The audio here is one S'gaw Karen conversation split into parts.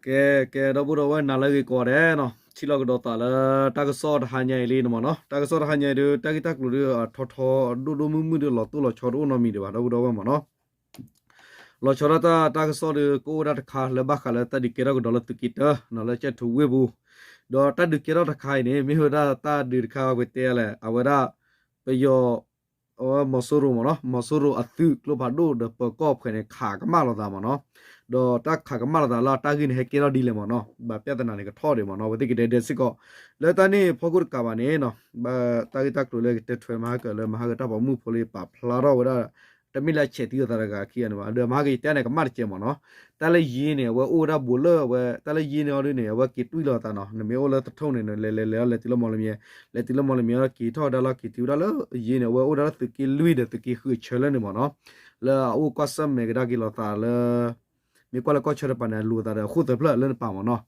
ကဲ ကဲ ဒီပုၢ်ဒီဝဲၢ် နၤလၢအဂ့ၤကိးဂၤဒဲးနီၤ, ထံၣ်လိာ်ကဒီးသးလၢတၢ်ကစီၣ်တဟါညါအံၤလံန့ၣ်မ့ၢ်နီၤ. တၢ်ကစီၣ်တဟါညါအံၤဒီး တၢ်ဂ့ၢ်တၢ်ကျိၤဒီး အထီထီဒိၣ်ဒိၣ်မုၢ်မုၢ်ဒီး လီၤတိၢ်လီၤဆီတအိၣ်နီတမံၤဒံးဘၣ် ဒီပုၢ်ဒီဝဲၢ်မ့ၢ်နီၤ. လီၤဆီဒၣ်တၢ် တၢ်ကစီၣ်ဒီး ကအိၣ်ဝဲဒၣ်တခါလၢဘၣ်ဃးလၢတၢ်ဒုးကဲထီၣ်ကဒီးလၢသုးက့တၢနီၤ လၢကၠဲၣ်ထိၣ်ဝ့ၢ်ပူၤ, ဒီးတၢ်ဒုးကဲထီၣ်တခါအံၤန့ၣ် မ့ၢ်ဝဲဒၣ်တၢ်ဒုးတခါ ပတဲလဲၣ် အဝဲဒၣ် ပယီၤ အဝဲမီၤစိရိၤမ့ၢ်နီၤ, မီၤစိရိၤအသုးကျိဖးဒိၣ်ဒီးပၢၤကီၢ်ဖှဲးန့ၣ် ခးကမၣ်လိာ်သးမ့ၢ်နီၤ. ဒီးတၢ်ခးကမၣ်လိာ်သးလၢအတၢ်ဂ့ၢ်န့ၣ် ဟဲကဲထီၣ်ဒ်လဲၣ်မ့ၢ်နီၤ, ဘၣ်ပြဿနာန့ၣ်ကထီၣ်ဒံးမ့ၢ်နီၤ, အဝဲသ့ၣ်ကဒဲဒဲစ့ၢ်ကီး. လၢတၢ်န့ၣ်ဖီခိၣ်တကးဘၣ်န့ၣ်နီၤ, ဘၣ်တၢ်ဂ့ၢ်တၢ်ကျိၤလၢကတဲထွဲမဟါကၢၤလၢမဟါကၢၤတၢ်ပိာ်မုၣ်ဖိလၢပာ်ဖျါထီၣ်ဝဲဒၣ် တမ့ၢ်လၢအဆဲးသံလိာ်သးတဂၤခံဂၤန့ၣ်ဘၣ်, ဒီးမဟါကၢၤယတဲန့ၣ် ကမၣ်တစဲးမ့ၢ်နီၤ. တၢ်လၢယ့န့ၣ် အဝဲအိၣ်ဝဲဒၣ်ဘူးလၢအဝဲ တၢ်လၢယ့န့ၣ်အီၤဒ်န့ၣ် အဝဲက့ၤတွံၢ်လိာ်သးနီၤ, နမ့ၢ်အိၣ်လၢသထူၣ်န့ၣ် နလဲၤလဲၤလဲၤ လဲၤတုၤလၢမီၣ်လမံၤ, လဲၤတုၤလၢမီၣ်လမံၤ က့ၤထီၣ်ဝဲဒၣ်လီၤ က့ၤတုၤဝဲဒၣ်လၢယ့န့ၣ် အဝဲအိၣ်ဝဲဒၣ်လၢသုးက့လွံၢ်ဒီးသုးက့ဃုအဆၢလၢန့ၣ်မ့ၢ်နီၤ, လၢအအိၣ်ကွၢ်ဆၢၣ်မဲာ်ကဒါက့ၤလိာ်သးလၢ မ့ၢ်ကွၢ်လၢကီၢ်ဆၢတကပၤန့ၣ် အလိာ်သးဒီးအဃိၣ်သၢဖျၢၣ်လၢနပၤမ့ၢ်နီၤ.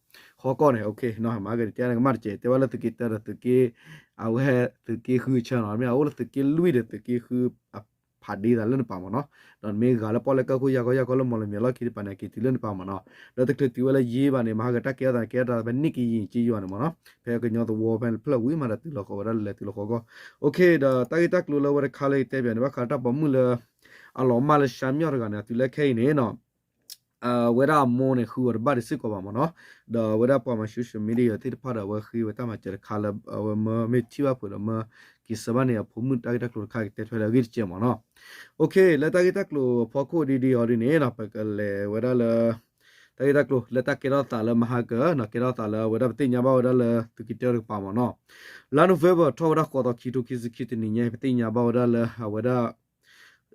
ဟီကီၢ်န့ၣ် မဟါကၢၤတဲန့ၣ် ကမၣ်တစဲး တဲဘၣ်လၢသုးက့တၢဒီးသုးက့ အဝဲသုးက့ဃုအဆၢနီၤ, မ့ၢ်အအိၣ်လၢသုးက့လွံၢ်ဒီးသုးက့ဃု ဖးဒ့သးလၢနပၤမ့ၢ်နီၤ. ဒီးနမ့ၢ်ဂၤလၢပီၣ်လဲၣ်ကၢၢ်ခိၣ် ယၢ်ကီၢ်ယၢ်ကီၢ်လၢမီၣ်လမံၤအလီၢ်ခံတကပၤန့ၣ် က့ၤတုၤလၢနပၤမ့ၢ်နီၤ. ဒီးတချုးတုၤဝဲလၢယ့ဘၣ်န့ၣ် မဟါကၢၤတၢ်ကဲထီၣ်သးန့ၣ် ကဲထီၣ်သးဖဲန့ၣ်ကယံာ်ကယီၤန့ၣ်မ့ၢ်နီၤ, ဖဲကညီသဝီဖဲန့ၣ်တဖျၢၣ်ဝံၤမးဒီးတုၤလီၤဃီၤဝဲဒၣ်လၢလဲၤတုၤလီၤဃီၤကီၢ်. ဒီးတၢ်ဂ့ၢ်တၢ်ကျိၤလၢအဝဲတခါလၢယတဲပၠးန့ၣ် ဘၣ်ဃးတၢ်ပိာ်မုၣ်လၢ အလီၤမၢ်လၢရှါမျီၣ်တဂၤန့ၣ် အတုၤလၢခဲအံၤန့ၣ်နီၤ အဝဲဒၣ်အမိၢ်န့ၣ် ဃုအီၤတဘၣ်ဒံးစ့ၢ်ကီးဘၣ်မ့ၢ်နီၤ. ဒီးအဝဲဒၣ်ပှၤမၤ social media သ့ၣ်တဖၣ်ဒီး အဝဲဃ့ဝဲတၢ်မၤစၢၤတခါလၢ အဝဲမ့ၢ်ထံၣ်ဘၣ်ဖုးဒီးမ့ၢ်က့ၤစၢၤဘၣ်န့ၣ် အဖိမုၣ်တၢ်ဂ့ၢ်တၢ်ကျိၤတခါ ကတဲထွဲလၢအဂ့ၢ်တစဲးမ့ၢ်နီၤ. လၢတၢ်ဂ့ၢ်တၢ်ကျိၤအဖီခိၣ်ဒ်ဒ်အီၤဒ်န့ၣ်နီၤ ပကလဲၤဝဲဒၣ်လၢ တၢ်ဂ့ၢ်တၢ်ကျိၤလၢတၢ်ကဲထီၣ်သးလၢမဟါကၢၤနီၤ ကဲထီၣ်သးလၢအဝဲဒၣ်ပသ့ၣ်ညါဘၣ်ဝဲဒၣ်လၢသုးက့တၢတကပၤမ့ၢ်နီၤ. လါ November ထီၣ်ဝဲဒၣ်ဃိးသီ ခံထိခံဆံခံ တနံၤညါ ပသ့ၣ်ညါဘၣ်ဝဲဒၣ်လၢအဝဲဒၣ်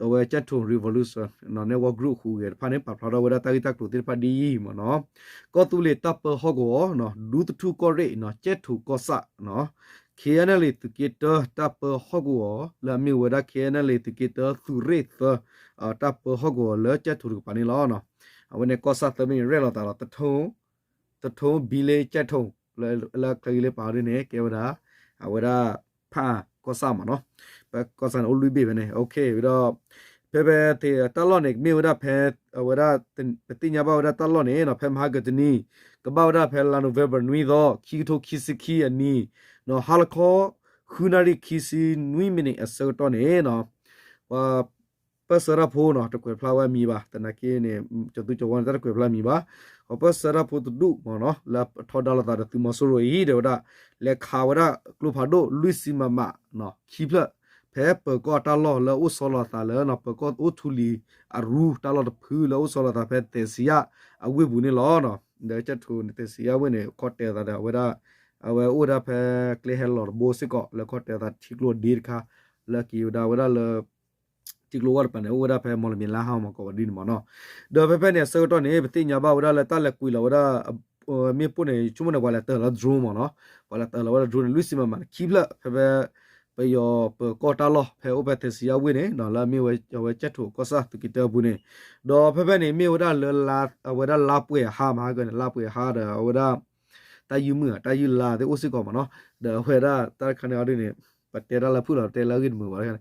အဝဲကၠဲၣ်ထိၣ် revolution နီၤ network group ဃုဂဲၤတဖၣ်န့ၣ် ပာ်ဖျါထီၣ်ဝဲဒၣ်တၢ်ဂ့ၢ်တၢ်ကျိၤသ့ၣ်တဖၣ်ဒ်အံၤမ့ၢ်နီၤ. ကီၢ်သူလ့ၤတၢ်ပၢဟီၣ်ကဝီၤနီၤ ဒူသထူၣ်ကီၢ်ရ့ၣ်နီၤ ကၠဲၣ်ထိၣ်ကီၢ်ဆၣ်နီၤ KNLA သုးက့တၢတၢ်ပၢဟီၣ်ကဝီၤ လၢအမ့ၢ်ဝဲဒၣ် KNLA သုးက့တၢသုးရ့ၣ်သၢ တၢ်ပၢဟီၣ်ကဝီၤလၢကၠဲၣ်ထိၣ်တကပၤန့ၣ်လီၤ. အဝဲန့ၣ်ကီၢ်ဆၣ်သၢဘ့ၣ်န့ၣ် ရဲၣ်လိာ်သးဒီး သထိၣ်ဘံလ့ကၠဲၣ်ထိၣ် လၢချၢဂ့ၤလၢပာ်အီၤဒ်န့ၣ် ကဲဝဲဒၣ် အဝဲဒၣ် ဖးအၣ်ကီၢ်ဆၣ်မ့ၢ်နီၤ. ပကီၢ်ဆၣ်န့ၣ် အိၣ်လွံၢ်ဘ့ၣ်ဖဲန့ၣ် ဒီး ဖဲဖဲတၢ်လီၢ်န့ၣ် မ့ၢ်ဝဲဒၣ်ဖဲ အဝဲဒၣ် ပသ့ၣ်ညါဘၣ်ဝဲဒၣ်တၢ်လီၢ်န့ၣ်နီၤ ဖဲမဟါကၢၤတနံၤ ကဘၣ်ဝဲဒၣ်ဖဲလါ November နွံသီ ခံကထိခံဆံခံအနံၤ နီၤ ဟါလီၤခီ ဃုနၣ်ရံၣ်ခံဆံနွံမံးနံးအဆၢကတီၢ်န့ၣ်နီၤ ပှၤ ပၢၢ်ဆၢတၢ်ဖိနီၤ တကွဲးဖျါဝဲအမံၤဘၣ် သနာ်က့န့ၣ် ကၠီၤသူကၠီၤဝါန့ၣ် တၢ်တကွဲးဖျါအမံၤဘၣ်. ပှၤပၢၢ်ဆၢတၢ်ဖိတဒူၣ်မ့ၢ်နီၤ လၢအထီဒါလိာ်သးဒီးသုးမီၤစိရိၤအံၤ တဲဝဲဒၣ် လဲၤခးဝဲဒၣ်ကျိဖးဒိၣ်လွံၢ်ဆံ MM နီၤ ခံဖျၢၣ် ဖဲပၢၤကီၢ်တၢ်လီၢ်လၢအိၣ်ဆီလီၤသးလၢနီၤ ပၢၤကီၢ်အိၣ်ထူလံၤအရူတၢ်လီၢ်တဖုလၢအိၣ်ဆီလီၤသးဖဲသဲးစံယၣ်အဝ့ၢ်ပူၤန့ၣ်လီၤ. ဒီးကၠဲၣ်ထိၣ်န့ၣ် သဲးစံယၣ်ဝ့ၢ်န့ၣ် ခီၣ်တဲာ်သးဒီးအဝဲဒၣ် အဝဲအိၣ်ဝဲဒၣ်ဖဲကျဲဟဲလီၤတဘိစ့ၢ်ကီး လၢခီၣ်တဲာ်သးထံကျိဒ့တခါ လၢက့ၤဝဲဒၣ်ဝဲဒၣ်လၢ ထံကျိဝၢ်တပၤန့ၣ် အိၣ်ဝဲဒၣ်ဖဲမီၣ်လမံၤလါဟါမ့ၢ်ကီးဝဲဒ်န့ၣ်မ့ၢ်နီၤ. ဒီးဖဲဖဲန့ၣ်အဆၢကတီၢ်န့ၣ် ပသ့ၣ်ညါဘၣ်ဝဲဒၣ်လၢတၢ်လဲၤကွံာ်လီၤဝဲဒၣ် မ့ၣ်ပိၢ်န့ၣ် ဆိကမိၣ်န့ၣ် ပှၤလဲၤတၢၢ်လီၤ drone မ့ၢ်နီၤ. ပှၤလဲၤတၢၢ်လီၤဝဲဒၣ် drone န့ၣ် လွံၢ်ဆံ MM ခံဖျၢၣ် ဖဲဖဲ ပယီၤပၢၤကီၢ်တၢ်လီၢ် ဖဲအိၣ်ဖဲသဲးစံယၣ်ဝ့ၢ်န့ၣ် လၢအမ့ၢ်ဝဲ အဝဲကၠဲၣ်ထိၣ်ကီၢ်ဆၣ်သုးက့တၢအပူၤန့ၣ် ဒီးဖဲဖဲန့ၣ် မ့ၢ်ဝဲဒၣ်လၢ အဝဲဒၣ်လါပှဲၤအဟါ မဟါကၢၤန့ၣ် လါပှဲၤအဟါဒီး အဝဲဒၣ် တၢ်ယုၢ်မုၢ် တၢ်ယုၢ်လါသ့ၣ်အိၣ်စ့ၢ်ကီးမ့ၢ်နီၤ. ဒီးအဝဲဒၣ်တၢ်တခါန့ၣ်အီၤဒ်န့ၣ် ပတဲတၢ်လၢဖုၣ်လီၤ ပတဲလၢအဂ့ၢ်တမုာ်ဘၣ်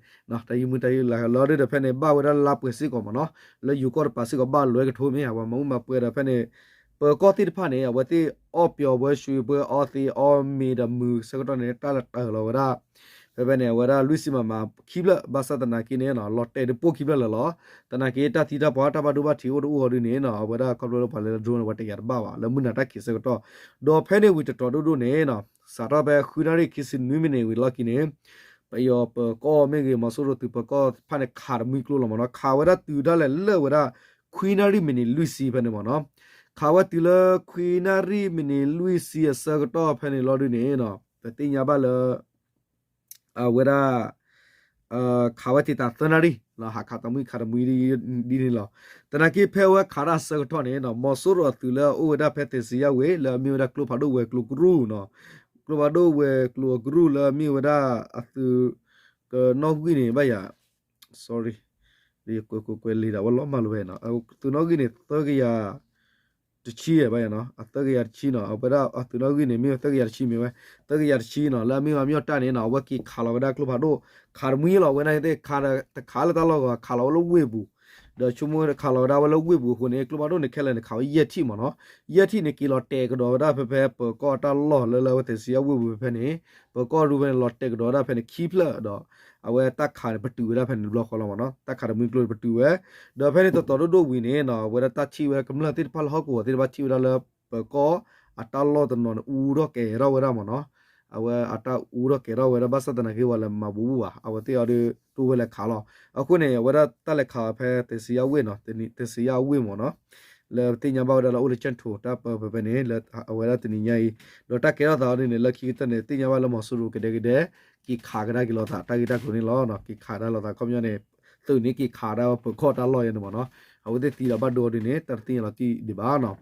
တၢ်ယုၢ်မုၢ်တၢ်ယုၢ်လါလီၤဒ်ဒီး ဖဲန့ၣ်ဘၣ်ဝဲဒၣ်လါပှဲၤစ့ၢ်ကီးမ့ၢ်နီၤ. လၢယိၤကီၢ်တပၤစ့ၢ်ကီး ဘၣ်လွဲကထိမ့ၢ် အဝဲမၤမူမၤပှဲၤဒီး ဖဲန့ၣ် ပၢၤကီၢ်သ့ၣ်တဖၣ်န့ၣ် အဝဲသ့ၣ်အီၣ်ပျီၤဝဲ ရွှေပွဲ အီသံးအီမ့ၤဒီးမုာ်ဆၢကတီၢ်န့ၣ် တၢ်လဲၤတၢၢ်လီၤဝဲဒၣ် ဖဲဖဲန့ၣ် အဝဲဒၣ်လွံၢ်ဆံ MM ခံဖျၢၣ် ဘၣ်ဆၣ်သနာ်က့န့ၣ် လီၤတဲာ်ဒ်ပိၢ်ခံဖျၢၣ်လၢာ်လီၤ. သနာ်က့တၢ်သံတၢ်ပှၢ်တၢ်ဘၣ်ဒိဘၣ်ထံးအိၣ်တအိၣ်အီၤဒ်န့ၣ် အဝဲဒၣ်ခီဖျိလၢပှၤလဲၤလၢ drone န့ၣ် ပှၤတယာ်တဘၣ်ဘၣ် လၢမုၢ်နၤတၢ်ခံးဆၢကတီၢ်. ဒီးဖဲန့ၣ်ဝံၤတတီၤဒိၣ်ဒိၣ်န့ၣ် စးထီၣ်ဖဲဃုနၣ်ရံၣ်ခံဆံနွံမံးနံးဝံၤလီၢ်ခံန့ၣ် ပယီၤပၢၤကီၢ်မ့ၢ်ဂ့ၤ မီၤစိရိၤသုးပၢၤကီၢ်တဖၣ်န့ၣ် ခးတမှံကျိလီၤမ့ၢ်နီၤ. ခးဝဲဒၣ်တုၤဒၣ်လဲာ်လၢာ်ဝဲဒၣ် ခွံနၣ်ရံၣ်မံးနံးလွံၢ်ဆံဖဲန့ၣ်မ့ၢ်နီၤ. ခးဝဲတုၤလၢခွံနၣ်ရံၣ်မံးနံးလွံၢ်ဆံအဆၢကတီၢ်ဖဲန့ၣ်လီၤဒုန့ၣ် ပသ့ၣ်ညါဘၣ်လၢ အဝဲဒၣ် ခးဝဲတံာ်တာ်သၢနၣ်ရံၣ် ဟးခးတမှံခးတမှံဒ်န့ၣ်လီၤ. သနာ်က့ဖဲအဝဲခးတၢ်အဆၢကတီၢ်န့ၣ် မီၤစိရိၤအသုးလၢအအိၣ်ဝဲဒၣ်ဖဲသ့းစံယၣ်ဝ့ၢ် လၢအမ့ၢ်ဝဲဒၣ်ကျိဖးဒိၣ်ဝဲၤကျိၤကရူၢ်နီၤ, ကျိဖးဒိၣ်ဝဲၤကျိၤအကရူၢ်လၢအမ့ၢ်ဝဲဒၣ်အသုး ကနီၣ်ဂံၢ်န့ၣ် ဘၣ်ယၤ sorry ကွဲးကွဲးကွဲးလံာ်ဒၣ်ဝဲလီၤမၢ်လၢၤဝဲနီၤ, သုးနီၣ်ဂံၢ်န့ၣ် သၢကယၤ တဆံဘၣ်ယၤနီၤ, အသၢကယၤတဆံနီၤ, အဝဲဒၣ်အသုးနီၣ်ဂံၢ်န့ၣ် မ့ၢ်ဝဲသၢကယၤတဆံမ့ၢ်ဝဲ, သၢကယၤတဆံနီၤ, လၢအမ့ၢ်ဝဲမ့ၢ်အီၣ်တၢ်န့ၣ်နီၤ, အဝဲက့ၤခးလီၤဝဲဒၣ်ကျိဖးဒိၣ် ခးတမှံလီၤ, ဝဲန့ၣ်သ့ၣ်ခးတခးလၢတၢ်လီၢ်ဂီၤ ခးလီၤဝဲလၢဝ့ၢ်ပူၤ ဒီးဆိကမိၣ်ခးလီၤဝဲဒၣ်ဝဲလၢဝ့ၢ်ပူၤအဃိန့ၣ် ကျိဖးဒိၣ်န့ၣ် ခဲလၢာ်န့ၣ် ခးဝဲယဲၢ်ထံၣ်မ့ၢ်နီၤ. ယဲၢ်ထံၣ်န့ၣ် က့ၤလီၤတဲာ်ကဒီးဝဲဒၣ်ဖဲဖဲပၢၤကီၢ်အတၢ်လီၢ်လၢလၢအဝဲသ့ၣ်စံယၣ်ဝ့ၢ်ပူၤဖဲဖဲန့ၣ် ပၢၤကီၢ်ရူဖဲန့ၣ် လီၤတဲာ်ကဒီးဝဲဒၣ်ဖဲဖဲန့ၣ် ခံဖျၢၣ်ဒီး အဝဲတၢ်ခးန့ၣ် ပတုာ်ဝဲဒၣ်ဖဲန့ၣ်တဘျီဃီလီၤမ့ၢ်နီၤ. တၢ်ခးတမှံကျိန့ၣ်ပတုာ်ဝဲ ဒီးဖဲန့ၣ်တတီၤဒိၣ်ဒိၣ်ဝံၤန့ၣ်နီၤ အဝဲဒၣ်တၢ်ထံၣ်ဝဲဒၣ်ကမျၢၢ်သ့ၣ်တဖၣ်လၢဟီၣ်ကဝီၤသ့ၣ်တဖၣ်ထံၣ်ဝဲဒၣ်လၢ ပၢၤကီၢ်အတၢ်လီၢ်တနီၤန့ၣ် အူထီၣ်ကဲၤထီၣ်ဝဲဒၣ်မ့ၢ်နီၤ. အဝဲအတၢ်အူထီၣ်ကဲၤထီၣ်ဝဲဒၣ် ဘၣ်ဆၣ်သနာ်က့ ပှၤလဲၤမၤဘူးဘူးဘၣ် အဝဲသ့ၣ်အီၤဒီး တိၢ်ဝဲလဲၤခးလီၤ. အဃိန့ၣ် အဝဲဒၣ်တၢ်လဲၤခးဖဲသ့ၣ်စံယၣ်ဝ့ၢ်နီၤ သ့ၣ်စံယၣ်ဝ့ၢ်မ့ၢ်နီၤ လၢပသ့ၣ်ညါဘၣ်ဝဲဒၣ်လၢအိၣ်လၢကၠဲၣ်ထိးတၢ်ပၢဖဲဖဲန့ၣ် လၢအဝဲဒၣ်တနံၤညါအံၤ ဒီးတၢ်ကဲထီၣ်သးအီၤဒ်န့ၣ် လၢခံကတၢၢ်န့ၣ် သ့ၣ်ညါဘၣ်လၢမီၤစိရိၤကဒဲကဒဲ က့ၤခးကဒါက့ၤလိာ်သးတၢ်ဂ့ၢ်တၢ်ကျိၤန့ၣ်လီၤ. က့ၤခးဒၣ်လိာ်သးခီပညီန့ၣ် သုးန့ၣ်က့ၤခးဒၣ်ပၢၤကီၢ်တၢ်လီၢ်ယဲန့ၣ်မ့ၢ်နီၤ. အဝဲသ့ၣ်သံဒီးဘၣ်ဒိအီၤဒ်န့ၣ် တၢ်တသ့ၣ်ညါလီၤတံၢ်ဒံးဘၣ်နီၤ.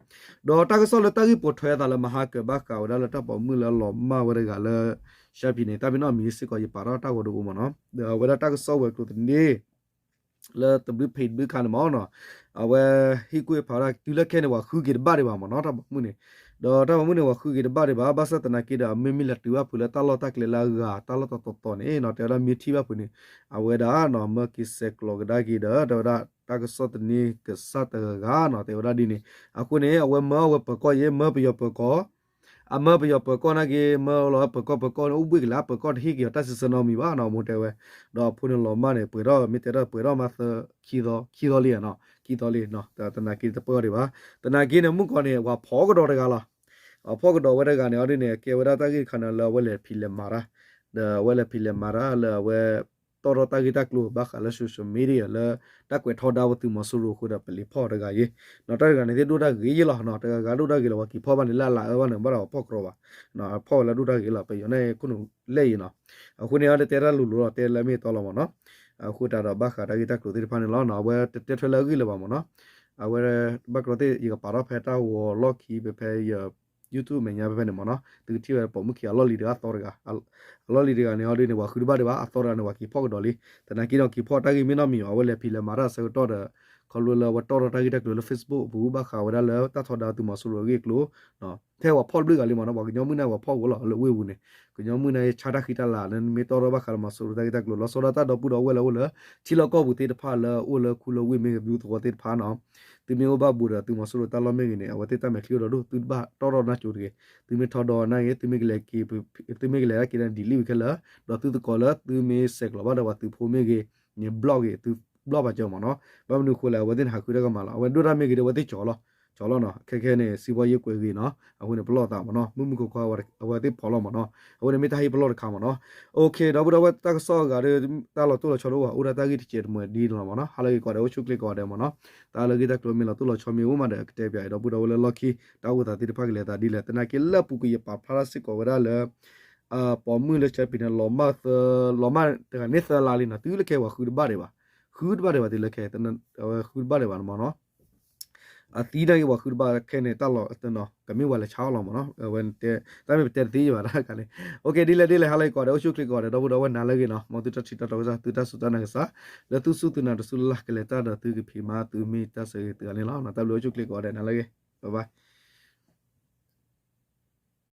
ဒီးတၢ်ကစီၣ်လၢတၢ်ဂ့ၢ်ပိာ်ထွဲအသးလၢမဟါကၢၤဘၣ်ဃးဝဲဒၣ်လၢတၢ်ပိာ်မုၣ်လၢအလီၤမၢ်ဝဲတဂၤလၢ ရှမ်းပြည်နယ် တၢ်မ့ၢ်နီၢ်မံၤစ့ၢ်ကီး ယပာ်ထီၣ်တၢ်ဂီၤတအိၣ်မ့ၢ်နီၤ ဒီးအဝဲဒၣ်တၢ်ကစီၣ်ဝဲၤကျိၤသန့ လၢတဘျုး Facebook ခါန့ၣ်မ့ၢ်နီၤ အဝဲဟ့ၣ်ကူၣ်ဖးဒၣ်တုၤလၢခဲအံၤန့ၣ် ပှၤဃုက့ၤတဘၣ်ဒံးဘၣ်မ့ၢ်နီၤ တၢ်ပိာ်မုၣ်န့ၣ် ဒီးတၢ်ပိာ်မုၣ်န့ၣ် ပှၤဃုက့ၤတဘၣ်ဒံးဘၣ် ဘၣ်ဆၣ်သနာ်က့ဒီး အမ့မ့ၢ်လဲၤတုၤဘၣ်ဖုးလၢတၢ်လီၢ်တၢ်ကျဲလၢအဂၤ တၢ်လီၢ်တတီၤတီၤန့ၣ်နီၤ တဲဝဲဒၣ်မ့ၢ်ထံၣ်ဘၣ်ဖုးန့ၣ် အဝဲဒၣ်နီၤ မၢက့ၤဆဲးကျိးကဒါက့ၤဒီး တဲဝဲဒၣ်တၢ်ကစီၣ်သန့ကစၢ်တဂၤဂၤနီၤ တဲဝဲဒၣ်ဒ်န့ၣ် အဃိန့ၣ် အဝဲမၢအဝဲပၢၤကီၢ်ယဲ မၢပယီၤပၢၤကီၢ် အမၢပယီၤပၢၤကီၢ်နာ်က့ မၢလီၤပၢၤကီၢ်ပၢၤကီၢ်န့ၣ် အိၣ်ဘှ့ၣ်ကလာ် ပၢၤကီၢ်တဟ့ၣ်က့ၤအီၤတၢ်စံးဆၢနီတမံၤဘၣ်နီၤ မိၢ်တဲဝဲ ဒီးအဖိန့ၣ်လီၤမၢ်န့ၣ် ပှဲၤထီၣ် မ့ၢ်တဲထီၣ်ပှဲၤထီၣ်မးသၢ ခံသီ ခံသီလံနီၤ ခံသီလံနီၤ သနာ်က့တပၢၢ်ဒံးဘၣ် သနာ်က့န့ၣ် မုၣ်ကီၤန့ၣ် ပှၤဖီၣ်ကဒီးတဂၤလီၤ အဖီၣ်ကဒီးဝဲတဂၤန့ၣ် အီၤဒ်န့ၣ် ကဲဝဲဒၣ်တၢ်ဂ့ၢ်တခါန့ၣ် လၢအဝဲလဲၤဖံးလဲၤမၤတၢ် ဒီးအဝဲလဲၤဖံးလဲၤမၤတၢ်လၢအဝဲ တီၣ်ထီၣ်တၢ်ဂ့ၢ်တၢ်ကျိၤဘၣ်ဃးလၢ social media လၢ တၢ်ကွဲးထီဒါဝဲသုးမီၤစိရိၤအဃိဒီး ပလံၤဖီၣ်တဂၤအံၤ နီၤ တၢ်တဂၤန့ၣ်သ့ၣ်ဒိၣ်တၢ်ဂ့ၤယဲလီၤနီၤ တဂၤဂၤဒိၣ်တၢ်ဂ့ၤလီၤ ပှၤက့ၤဖီၣ်ဘၣ်န့ၣ် လၢအလၢအအၢဘၣ်န့ၣ် ဘၣ်ဒီးပှၤဖီၣ်ကရီဘၣ် ဖီၣ်ဝဲလၢဒိၣ်တၢ်ဂ့ၤလီၤ ပယီၤန့ၣ်ခိၣ်နူာ်လဲၣ်အံၤနီၤ အဃိန့ၣ် အတဲတၢ်လိၤလိၤလီၤ တဲလၢမ့ၢ်တီလီၤမ့ၢ်နီၤ အဃိတၢ်ဒီးဘၣ်ဃးတၢ်ဂ့ၢ်တၢ်ကျိၤသ့ၣ်တဖၣ်န့ၣ်လီၤနီၤ အဝဲတတဲထွဲလၢအဂ့ၢ်လၢၤဘၣ်မ့ၢ်နီၤ အဝဲ ဘၣ်ကရီသ့ၣ် ယကပာ်ထီၣ်ဖဲတၢ်ဂီၤလီၢ်ခံဖဲဖဲယ YouTube မဲာ်ညါဖဲဖဲန့ၣ်မ့ၢ်နီၤ သုကထံၣ်ဝဲပိာ်မုၣ်ခံအလီၢ်လံၤတဂၤအသီတဂၤ အလီၢ်လံၤတဂၤန့ၣ် အီၤဒ်န့ၣ် ပှၤဃုတဘၣ်ဒံးဘၣ် အသီတဂၤန့ၣ် ပှၤက့ၤဖီၣ်ကဒီးလံ သနာ်က့ဒီးက့ၤဖီၣ်တၢ်ဂ့ၢ်မ့ၢ်နီတမံၤအီၤ အဝဲလဲၤဖံးလဲၤမၤတၢ်အဆၢကတီၢ်ဒီး ခီဖျိလၢအဝဲတီၣ်ထီၣ်တၢ်ဂ့ၢ်တၢ်ကျိၤလၢ Facebook အပူၤ ဘၣ်ဃးဝဲဒၣ်လၢတၢ်ထီဒါသုးမီၤစိရိၤအဂ့ၢ်အကျိၤ ထဲပှၤဖီၣ်တဘျုးဂၤလံမ့ၢ်နီၤ ပှၤကညီမုၢ်နၤပှၤဖီၣ်ဝဲလီၤ လၢဝ့ၢ်ပူၤန့ၣ် ကညီမုၢ်နၤဆါတၢ်ဃံတၢ်လၤ လၢနမ့ၢ်တီၣ်ထီၣ်ဘၣ်ဃးလၢမီၤစိရိၤတၢ်ဂ့ၢ်တၢ်ကျိၤ လီၤဆီဒၣ်တၢ်ဒီပုၢ်ဒီဝဲၢ်လၢအိၣ်လၢ ထံလီၢ်ကီၢ်ပူၤသ့ၣ်တဖၣ်လၢအိၣ်လၢခူလၢဝ့ၢ်မ့ၢ်ဂ့ၤ ဘျုးသဝီသ့ၣ်တဖၣ်နီၤ သုမ့ၢ်အိၣ်ဘၣ်ဘူးဒီးသုးမီၤစိရိၤတၢ်လီၢ်မ့ၢ်ဂ့ၤန့ၣ် အဝဲသ့ၣ်တၢ်မဲာ်ချံအိၣ်ဒီးဒိၣ် သုတဘၣ်တီၣ်ထီၣ်နၢ်ကၠိတဂ့ၤ သုမ့ၢ်ထီဒီးနၢ်ဂ့ၤ သုမ့ၢ်ကလဲၤက့ၤ သုမ့ၢ်ကလဲၤဒၣ်က့ၤဒီး delete ဝံၤခဲလၢာ် ဒီးသုသကိးလၢသုမ့ၢ်ဆဲးကျိးဘၣ်ဒီးပှၤသုးဖိမ့ၢ်ဂ့ၤန့ၣ် block ဂ့ၤ သု block ပာ်စၢၤမ့ၢ်နီၤ ဘၣ်မနုၤအဃိလဲၣ် အဝဲသ့ၣ်န့ၣ် ဟးဃုတၢ်ကမၣ်လီၤ အဝဲဒိၣ်တၢ်မ့ၢ်ဂ့ၤဒီး အဝဲသ့ၣ်ကၠီၤလီၤ ကၠီၤလီၤနီၤ ခဲခဲန့ၣ် စံးဘီယ့ၣ်ကွဲးဂ့ၤနီၤ အဃိန့ၣ် ပလီၢ်သးမ့ၢ်နီၤ မုၢ်မုၢ်ခီခီ အဝဲသ့ၣ်ဖီၣ်လီၤမ့ၢ်နီၤ အဃိန့ၣ် မ့ၢ်တၢ်ဟ့ၣ်ပလီၢ်တခါမ့ၢ်နီၤ OK ဒီပုၢ်ဒီဝဲၢ်တၢ်ကစီၣ်အဂၤဒီး တၢ်လီၤတိၢ်လီၤဆီတအိၣ်ဘၣ် အိၣ်ဒၣ်တၢ်ဂ့ၢ်တစဲးတမှဲၤဒ်န့ၣ်လီၤမ့ၢ်နီၤ ဟါလၢဂ့ၤကိးဂၤဒဲး အိၣ်ဆူၣ်ချ့ကိးဂၤဒဲးမ့ၢ်နီၤ တၢ်လၢဂ့ၢ်တၢ်ကျိၤမ့ၢ်လီၤတိၢ်လီၤဆီမ့ၢ်အိၣ်မးဒီး ကတဲပၠးအံၤ ဒီပုၢ်ဒီဝဲၢ်လၢလီၢ်ခံ တၢ်အိၣ်သးသ့ၣ်တဖၣ်ကလဲၤသးဒ်လဲၣ် သနာ်က့လၢပူၤကွံာ်ယပာ်ဖျါထီၣ်စ့ၢ်ကီးဝဲဒၣ်လၢ ပိာ်မုၣ်လၢ champion န့ၣ် လီၤမၢ်သၢ လီၤမၢ်တဂၤန့ၣ်သၢလါလံနီၤ တုၤလၢခဲအံၤပှၤဃုတဘၣ်ဒံးဘၣ် ဃုတဘၣ်ဒံးဘၣ်တုၤလၢခဲအံၤ အဝဲဃုတဘၣ်ဒံးဘၣ်န့ၣ်မ့ၢ်နီၤ အသံနာ်က့ပှၤဃုတဘၣ်ခဲန့ၣ် တၢ်လီၤသနီၤ ကမ့ၢ်ဝဲလဲၤဆါအီၣ်လီၤမ့ၢ်နီၤ အဝဲ တၢ်မ့ၢ်ပတဲတသ့ယဘၣ်တၢ်ခါန့ၣ် OK ဒ်လဲၣ်ဒ်လဲၣ် ဟါလၢဂ့ၤကိးဂၤဒဲး အိၣ်ဆူၣ်ချ့ကိးဂၤဒဲး ဒီပုၢ်ဒီဝဲၢ်နၤလၢဂ့ၤနီၤ မ်သုတၢ်ထံၣ်တၢ်တီကစၢ် သုတၢ်စူၢ်တၢ်နာ်ကစၢ် လၢသုစူၢ်သုနာ်တစူၢ်လၢ်လၢ်ကလဲၤတၢ်ဒီးသုကဖံးမၤသုမ့ၢ်တၢ်ဆၢဂ့ၤသုဂၤန့ၣ်လီၤ တၢ်ဘျုးအိၣ်ဆူၣ်ချ့ကိးဂၤဒဲးနၤလၢဂ့ၤ bye bye